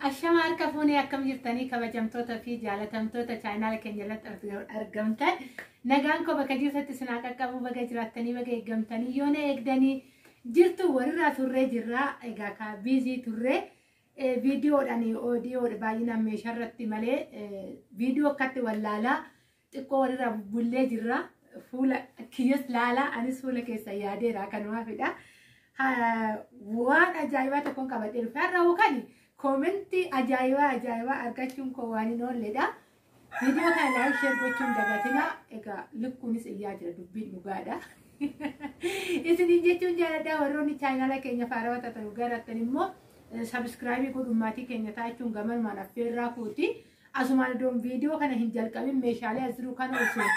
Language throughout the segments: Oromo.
Ashama harka fuunee, akkam jirtanii, kabajamtoota fi jaalatamtoota chaanaala keenya irratti argamtan? Nagaan koo bakka jirtatti isin haa qaqqabu. Baga jiraattanii, baga eeggamtanii, yoona eegdanii jirtu. Walirraa turree jirraa. Egaa ka busy turree, viidiyoodhaan oodiyoodha baay'inaan meeshaa irratti malee viidiyoo akkatti wallaalaa xiqqoo walirraa bubbullee jirra. Fuula kiyyas laalaa, anis fuula keessa yaadeera, kanumaafidha. Waan ajaa'ibaa tokkoon qabadhee dhufe har'a yookaan koomentii ajaa'ibaa ajaa'ibaa argachuun koo waan hin oolledha. Viidiyoo kana like, share gochuun dagatina. Egaa lukkuunis iyyaa jira, dubbiin dhugaadha. Isiniin jechuun jaaladha. Warroonni chaayinaala keenya faarawaa taatan garattan immoo subscribe godhuun maatii keenya taachuun gamanumaan affeerraa kooti. Asumaan idoon viidiyoo kana hin jalqabin, meeshaalee as jiru kana osoo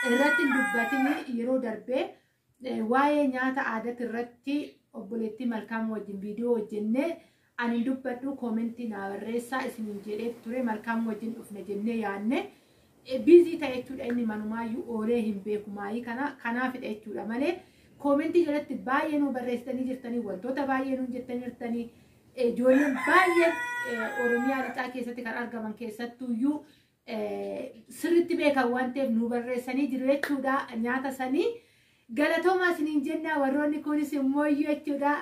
irratti hin dubbatin, yeroo darbee waa'ee nyaata aadaati irratti obboleettii Malkaam wajjin viidiyoo hojjennee, ani dubbadhu koomentii naa barreessaa isiniin jedhee ture. Malkaam wajjin dhufne jennee yaadne, busy ta'e jechuudha. Inni manumaayyuu oolee hin beeku maayii kana, kanaafidha jechuudha malee koomentii jalatti baay'ee nu barreessitanii jirtanii, wantoota baay'ee nu jettanii jirtanii. Ijoolleen baay'een Oromiyaa lixaa keessatti kan argaman keessattuyyuu sirritti beekan waan ta'eef nu barreessanii jiru jechuudha nyaata sanii. Galatoomaa isiniin jennaa. Warroonni kunis immoo jechuudha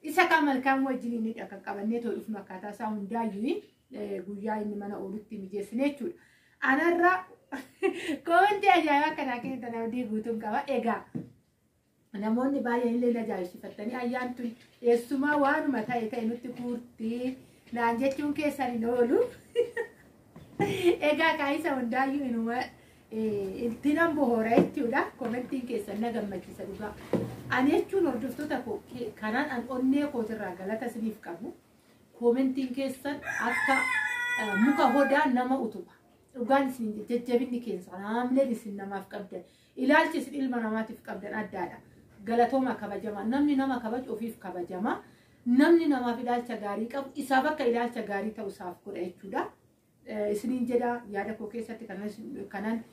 isa kan Malkaam wajjin kan qabannee too dhufnu akkaataa isaa hundaayyuu guyyaa inni mana oolutti mijeessine jechuudha. Anarra koomentii ajaa'ibaa kanaa kennitan abdii guutuun qaba. Egaa namoonni baay'een illee ajaa'ibsiifattanii, ayyaantu eessumaa waanuma ta'e ta'e nutti guurtii naan jechuun keessan hin oolu. Egaa kaayisa hundaayyuu inuma itti nan bohoora jechuudha. Koomentiin keessan na gammachiisa dhugaa. Ani jechuun hordoftoota koo kanaan an onnee kootirraa galata isiniif qabu. Koomentiin keessan akka muka hodaa nama utuba. Dhugaan isin jajjabinni keessan, haamleen isin namaaf qabdan, ilaalchi isin ilma namaatiif qabdan addaadha. Galatooma, kabajama. Namni nama kabaju ofiif kabajama. Namni namaaf ilaalcha gaarii qabu isaaf akka ilaalcha gaarii ta'u isaaf godha jechuudha. Isiniin jedha, yaada koo keessatti kanan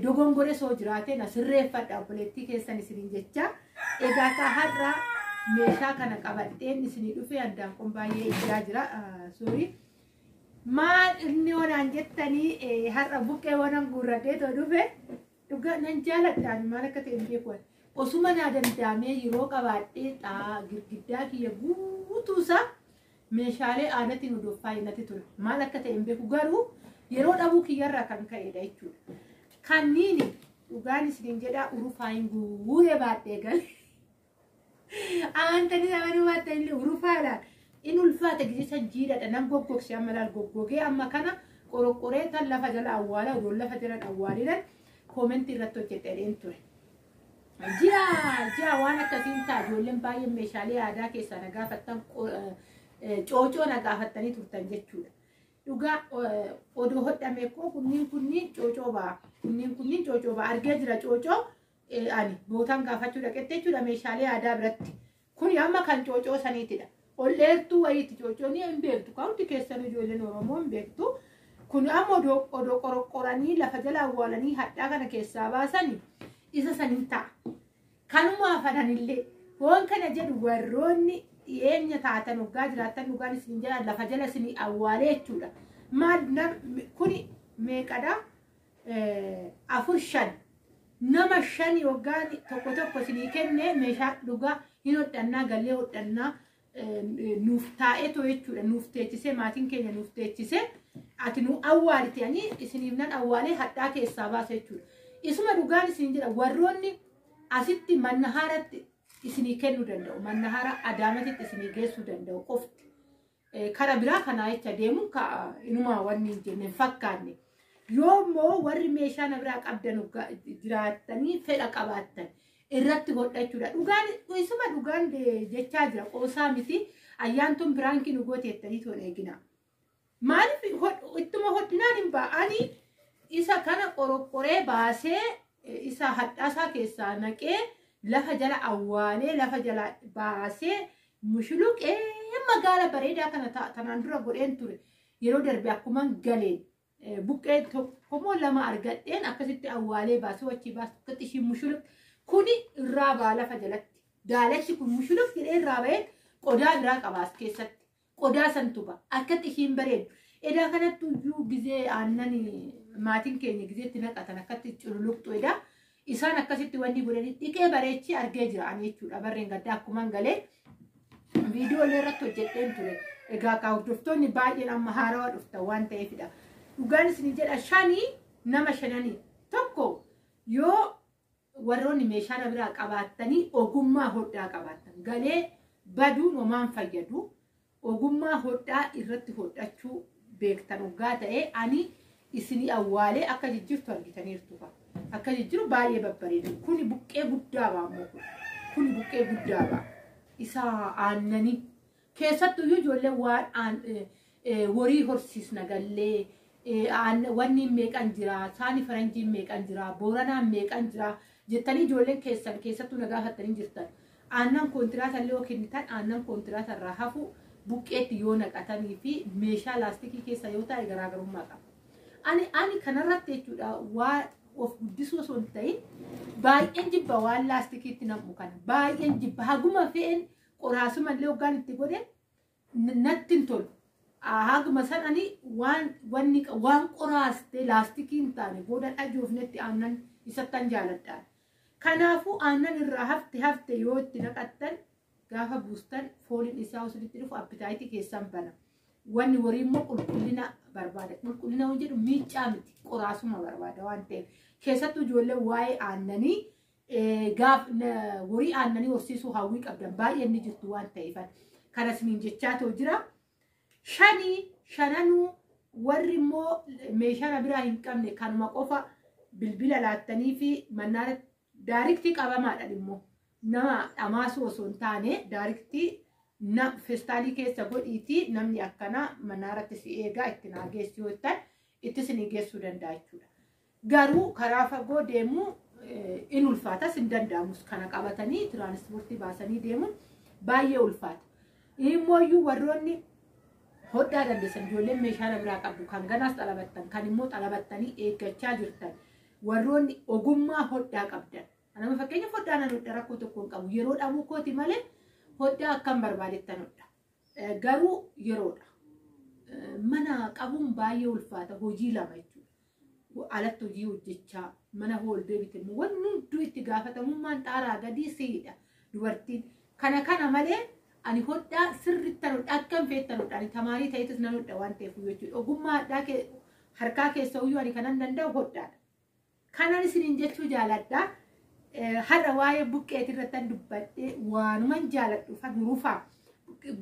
dogongore soo jiraate na sirreeffadha, obboleettii keessan isiniin jecha. Egaa ka har'a meeshaa kana qabadheen isinii dhufe, handaanqoon baay'ee ijaa jira. Sorry. Maal inni onaan jettanii, har'a buqqee wanan guurradhee too dhufe. Dhugaa nan jaaladhaan, maal akka ta'e hin beeku. Osuma naa danda'amee yeroo qabaadhee xaa girgiddaa kiyya guutuusaa meeshaalee aadaatiin odoo faayinatti ture. Maal akka ta'e hin beeku, garuu yeroo dhabuu kiyyarraa kan ka'edha jechuudha. Kanniini dhugaan isiniin jedhaa, urufaayin guuree baadhee gale. Amantanii amanuu baattan illee urufaadhaan in ulfaata gisa jiidhadha, nan goggogse. Amma laal, goggogee amma kana qoroqqoree tan lafa jala awwaala. Odoon lafa jala awwaalinan koomentii irratti hojjedheen ture. Ji'a ji'a waan akkasiin ta'a. Ijoolleen baay'een meeshaalee aadaa keessaa na gaafattan, coocoo na gaafattanii turtan jechuudha. Dhugaa odoo hodhame koo kunniin kunniin coocoo ba'a. Kunniin kunniin coocoo ba'a. Argee jira coocoo ani bootaan gaafachuu dhaqette jechuudha meeshaalee aadaa biratti. Kuni amma kan coocoo saniitidha. Ol dheertuu wayiiti coocoon, hin beektu. Kan hundi keessan ijoolleen Oromoo hin beektu. Kun amma odoo qoroqqoranii lafa jala awwaalanii hadhaa kana keessaa baasanii isa saniin ta'a. Kanumaaf ananillee waan kana jedhu, warroonni dhiyeenya taatan waggaa jiraattan, dhugaan isin jedhan, lafa jala isin awwaalee jechuudha. Maal kuni meeqadha? Afur, shan. Nama shani waggaan tokko tokko isinii kenne meeshaa dhugaa hin hodhannaa, gallee hodhannaa nuuf taa'eetoo jechuudha. Nuuf teechisee, maatiin keenya nuuf teechisee, ati nu awwaalite, ani isiniif nan awwaalee hadhaa keessaa baasa jechuudha. Isuma dhugaan isin jedha, warroonni asitti mannahaaratti isinii kennuu danda'u. Mannahara Adaamatitti isinii geessuu danda'u qofti. Kara biraa kanaa jecha deemuun inumaa wanni hin jenne hin fakkaanne. Yoo immoo warri meeshaa na biraa qabdan jiraattanii fedha qabaattan irratti hodhachuudha. Dhugaan isuma dhugaan jechaa jira, qoosaa miti. Ayyaantuun prank nu gooteettanii toon eegina. Maaliif ittuma hodhinaan hin ba'anii, isa kana qoroqqoree baasee, isa hadhaasaa keessaa naqee, lafa jala awwaalee, lafa jala baasee mushuluqee magaala bareedaa kana tanaan dura godheen ture. Yeroo darbe akkuman galeen buqqee tokkommoo lama argadheen akkasitti awwaalee baasee wachii baasee akkatti ishii mushuluq kuni irraa ba'a lafa jalatti. Daalachi kun mushuluq jedhee irraa ba'ee qodaa biraa qabaas keessatti. Qodaa santu ba'a. Akkatti ishiin bareedu. Edaa kanatti iyyuu gizee aannan maatiin keenya gizeetti naqatan akkatti cululuqxu edaa. Isaan akkasitti wanni godhanii dhiqee bareechee argee jira ani jechuudha. Barreen gaddaa akkuman galee viidiyoolee irratti hojjedheen ture. Egaa kaa hordoftoonni baay'een amma haarawaa dhuftan waan ta'eefidha. Dhugaan isin jedha shanii nama shananii tokko yoo warroonni meeshaa na biraa qabaattanii ogummaa hodhaa qabaattan galee baduun homaan fayyadu ogummaa hodhaa irratti hodhachuu beektan hoggaa ta'ee ani isinii awwaalee akka jijjiirtu argitaniirtu fa'a. Akka jijjiiru baay'ee babbareedu. Kuni buqqee guddaa ba'a ammoo kuni buqqee guddaa ba'a. Isa aannanii keessattuyyuu ijoollee waan horii horsiisna gallee wanni meeqan jira, saani faranjiin meeqan jira, booranaan meeqan jira jettanii ijoolleen keessan keessattuu na gaafattanii jirtan. Aannan kontiraata illee yoo kennitan aannan kontiraata irraa hafu buqqeetti yoo naqatanii fi meeshaa laastikii keessa yoo ta'e garaagarummaa qaba. Ani kanarratti jechuudha waa of guddisuu osoo hin ta'in baay'een jibba waan laastikiitti nam'u kana baay'een jibba haguma fe'een qoraasuma illee hoggaan itti godhe natti hin tolu. Haguma san ani waan qoraaste laastikii hin taane booda dhajoofnetti aannan isattan jaaladha. Kanaafuu aannan irraa hafte yoo itti naqattan gaafa buustan fooliin isaa osoo itti dhufu appitaayitii keessan bana. Wanni horii immoo qulqullina barbaada. Qulqullina waan jedhu miicaa miti qoraasuma barbaada waan ta'eef. Keessattuu ijoollee waa'ee aannanii gaaf horii aannanii horsiisuu hawwii qabdan baay'een ni jirtu waan ta'eef. Kanas niin jechaa ta'u jira. Shanii shananuu warri immoo meeshaa na biraa hin qabne kanuma qofa bilbila laattanii fi mannaara daariktii qabamaadhaan immoo nama dhamaasuu osoo hin taane daariktii feestaalii keessa godhiitii namni akkanaa manaaratti si eegaa itti naa geessu yoo ta'an itti isin geessuu danda'a jechuudha. Garuu karaa fagoo deemuu in ulfaatas hin danda'amus kana qabatanii tiraanispoortii baasanii deemuun baay'ee ulfaata. Immooyyuu warroonni hodhaa dandeessan ijoolleen meeshaa na biraa qabdu kan ganaas xalabattan kan immoo xalabattanii eeggachaa jirtan warroonni ogummaa hodhaa qabdan. Nama fakkeenyaaf hodhaa nan hodha rakkoo tokko hin qabu yeroo dhabuu kooti malee hodhaa akkam barbaadettan hodha. Garuu yeroodha. Mana qabuun baay'ee ulfaata hojii lama jechuudha. Alatti hojii hojjechaa mana hooldee bite immoo wanni hunduu itti gaafatamummaan xaaraa gadii siidha dubartiin. Kana malee ani hodhaa sirrittan hodha akkam feettan hodha ani tamaarii ta'etis nan hodha waan ta'eef jechuudha. Ogummaa hodhaa harkaa keessa iyyuu ani kanan danda'u hodhaadha. Kanan isiniin jechuu jaaladha. Har'a waa'ee buqqeetii irratti dubbadhee waanuman jaaladhu hurufaa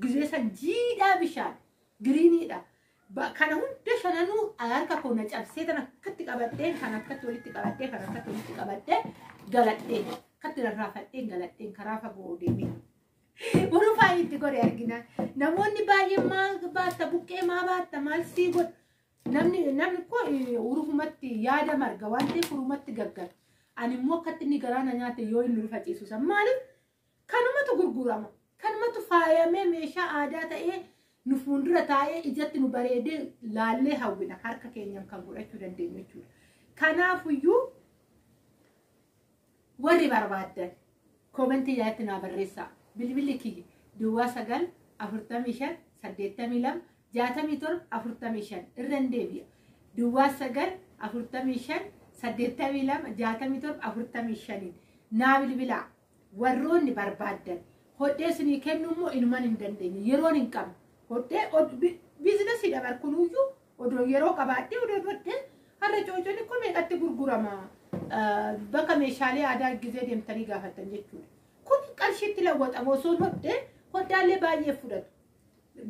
gizee san jiidhaa bishaan giriiniidha. Kana hunda shananuu harka koo na cabsee tan akkatti qabadhee kan akkatti walitti qabadhee kan akkatti walitti qabadhee galadhee akkatti rarraafadhee galadhee karaa fagoo deemee. Hurufaa itti godhe argina. Namoonni baay'een maal baatta buqqee maa baatta maal sii godha. Namni koo hurufumatti yaada marga waan ta'eef hurumatti gaggara. Ani immoo akkatti inni garaa na nyaate yoo inni rufachiisu san maaliif kanumatu gurgurama kanumatu faayamee meeshaa aadaa ta'ee nu fuuldura taa'ee ijatti nu bareedee laallee hawwina harka keenyaan kan godhachuu dandeenyu jechuudha. Kanaafuyyuu warri barbaaddan koomentii jalatti naa barreessaa. Bilbilli kiyya duwwaa 9 45 82 67 45 irra hin deebi'a. Duwwaa 9 45 82 67 45 naa bilbilaa warroonni barbaaddan hodhee isinii kennu immoo inuman hin dandeenye yeroon hin qabne hodhee biizinasii dabar kunuyyuu odoo yeroo qabaadhee odoo hodhee har'a cooconni kun meeqatti gurgurama bakka meeshaalee aadaa gizee deemtanii gaafattan jechuudha. Kun qarshiitti lawwaxama osoo hodhee hodhaallee baay'ee fudhatu.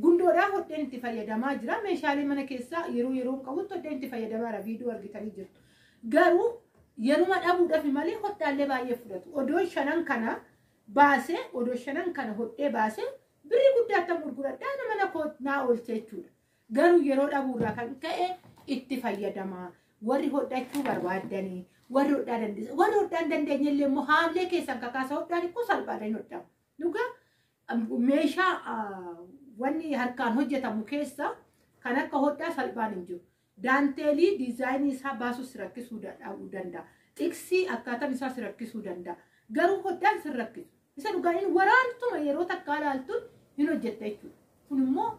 Gundoodhaa hodheen itti fayyadamaa jira. Meeshaalee mana keessaa yeroo yeroon qabutti hodheen itti fayyadamaa jira. Viidiyoo argitanii jirtu. Garuu yeruma dhabuudhaaf malee hodhaallee baay'ee fudhatu. Odoo shanan kana baasee odoo shanan kana hodhee baasee birrii guddaatti gurguradhaa nama na koo naa oolche jechuudha. Garuu yeroo dhabuurraa kan ka'e itti fayyadamaa. Warri hodhachuu barbaaddanii warri hodhaa dandeessan warri hodhaa hin dandeenye illee immoo haamlee keessan kakaasa hodhaan ikkoo salphaadhaan hin hodhamu. Dhugaa meeshaa wanni harkaan hojjetamu keessa kan akka hodhaa salphaan hin jiru. Daanteelii diizaayinii isaa baasuus si rakkisuu danda'a. Xiqsii akkaataan isaa si rakkisuu danda'a. Garuu hodhaan si rakkisu. Isa dhugaa inni waraantuma yeroo takkaa ilaaltuun hin hojjetta jechuudha. Kun immoo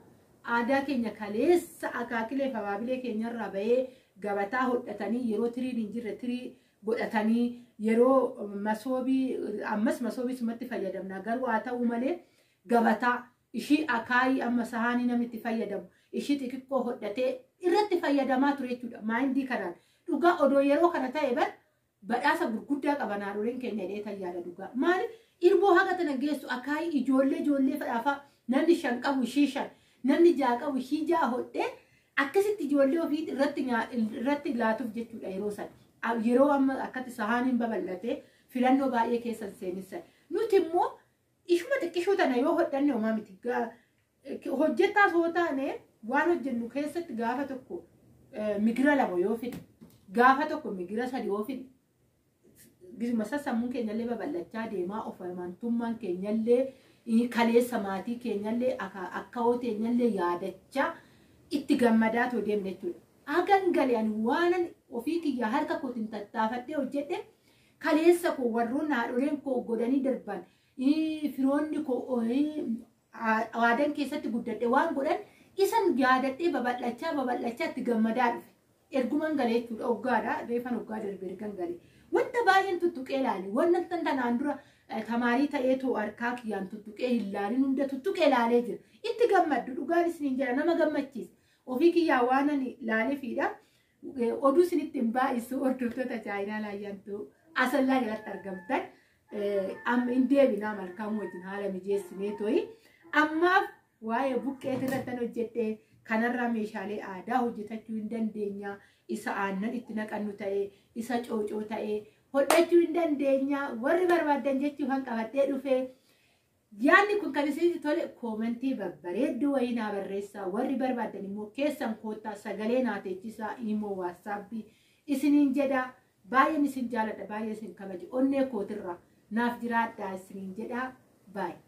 Aadaa keenya kaleessa akaakilee fi abaabilee keenyarraa bahee gabataa hodhatanii yeroo tiriin hin jirre tirii godhatanii yeroo masoobii ammas masoobii sumatti fayyadamna garuu haa ta'u malee gabataa ishii akaayii amma sahaanii namni itti fayyadamu ishii xixiqqoo hodhatee irratti fayyadamaa ture jechuudha. Maayindii kanaan dhugaa odoo yeroo kana ta'e bar badhaasa gurguddaa qaban haadholeen keenya jedhee tayyaadha dhugaa. Maali irboo haga tana geessu akaayii ijoollee ijoollee fadhaafaa namni 5 qabu ishii 5 namni 6 qabu ishii 6 hodhee akkasitti ijoollee ofii irratti laatuuf jechuudha yeroo sana. Yeroo amma akkatti sahaaniin babal'ate filannoo baay'ee keessan seenissan. Nuti immoo ishuma xiqqishuu tana yoo hodhanne homaa miti. Hojjettaas hoo taane waan hojjennu keessatti gaafa tokko migira 2 yoo fidne gaafa tokko migira 3 yoo fidne gisuma sammuun keenyallee babal'achaa deemaa of amantummaan keenyallee kaleessa maatii keenyallee akka hooteenyallee yaadachaa itti gammadaa too deemne jechuudha. Hagan galee ani waanan ofii kiyya harka kootiin tattaafadhee hojjedhe kaleessa koo warroonni haadholeen koo godhanii darban firoonni koo aadaan keessatti guddadhe waan godhan isan yaadadhee babal'achaa babal'achaa itti gammadaa dhufe. Erguman galee jechuudha hoggaadha reefan hoggaa darbe ergan galee. Wanta baay'een tuttuqee ilaale wanta tanaan dura tamaarii ta'ee too harkaa kiyyaan tuttuqee hin laalin hunda tuttuqee ilaalee jira. Itti gammaddu dhugaan isiniin jira nama gammachiisa. Ofii kiyyaa waan ani laaleefiidha. Oduu isinitti hin baay'isu hordoftoota chaayinaa laayyantu asallaa jalatti argamtan. Amma hin deebinaa malkaamuu wajjin haala mijeessinee to'i. Ammaaf waa'ee buqqeet irratti hojjedhee kanarraa meeshaalee aadaa hojjetachuu hin dandeenya. Isa aannan itti naqannu ta'ee isa coocoo ta'ee hodhachuu hin dandeenya. Warri barbaadan jechuuf kan qabadhee dhufee. Yaanni kun kan isinitti tole koomentii babbareedduu wayii naa barreessaa. Warri barbaadan immoo keessan koottaa sagalee naa teechisaa immoo waasaabbii isiniin jedha. Baay'een isin jaaladha baay'ee isin kabaja. Onnee kootirraa naaf jiraadhaa isiniin jedha. Baay'ee.